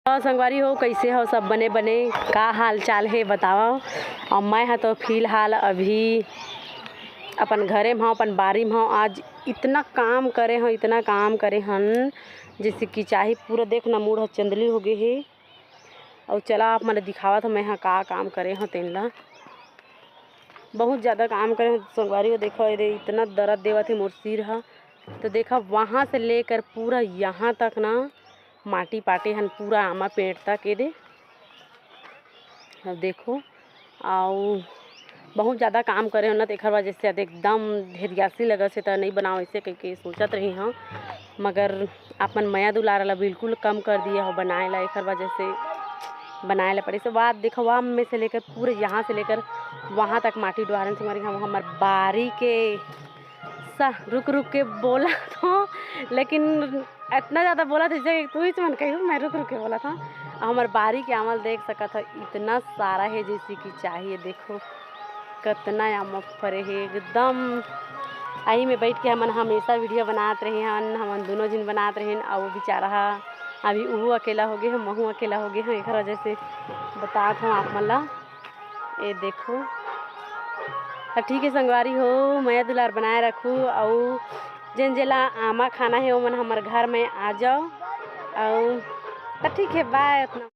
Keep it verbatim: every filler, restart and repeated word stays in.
तो संगवारी हो, कैसे हो सब? बने बने, का हाल चाल हे बताओ। और मैं हा तो फिलहाल अभी अपन घरे में हूँ, अपन बारी में हूँ। आज इतना काम करे हूँ, इतना काम करे हन, जैसे कि चाही पूरा देख ना, मुड़ ह चंदली हो गए हे। और चला आप मन दिखावत हूँ मैं हा का काम करे हूँ तेन ला। बहुत ज़्यादा काम करे हूँ संगवारी हो। देखो ये दे, इतना दर्द देवत हे मोर सिर हा। तो देखा, वहाँ से लेकर पूरा यहाँ तक ना माटी पाटे हन, पूरा आमा पेड़ तक। ये दे, अब देखो, आउ बहुत ज़्यादा काम करे हो ना, तो एकर वजह से एकदम धेरियासी लगत हे, तो नहीं बनाओ ऐसे कह के सोचत रही हूँ, मगर अपन मया दुलार ला बिल्कुल कम कर दिया हो बनाए ला, एकर वजह से बनाए ला पड़े। से बात देखो, वहाँ में से लेकर पूरे यहाँ से लेकर वहाँ तक माटी डोहारन से मरी हम हमार बारी के सा रुक रुक के बोला था, लेकिन इतना ज़्यादा बोला था, जैसे तू ही मन कही, मैं रुक रुक के बोला था। हमार बारी के आमल देख सकत हो, इतना सारा है जैसे कि चाहिए। देखो कितना आम फरे है एकदम। आई में बैठ के हमन हमेशा वीडियो बनात रहे हन, हमन दोनों जिन बनात रहे हन। और वो बेचारा हा अभी वो अकेला हो गए हम, महू अकेला हो गए हम, एक वजह से बतात हूँ आप मन ला। ये देखो, तो ठीक है संगवारी हो, मया दुलार बनाए रखू। और जेन जेला आमा खाना है, ओमन हमर घर में आ जाओ। और तो ठीक है, बाय। अपना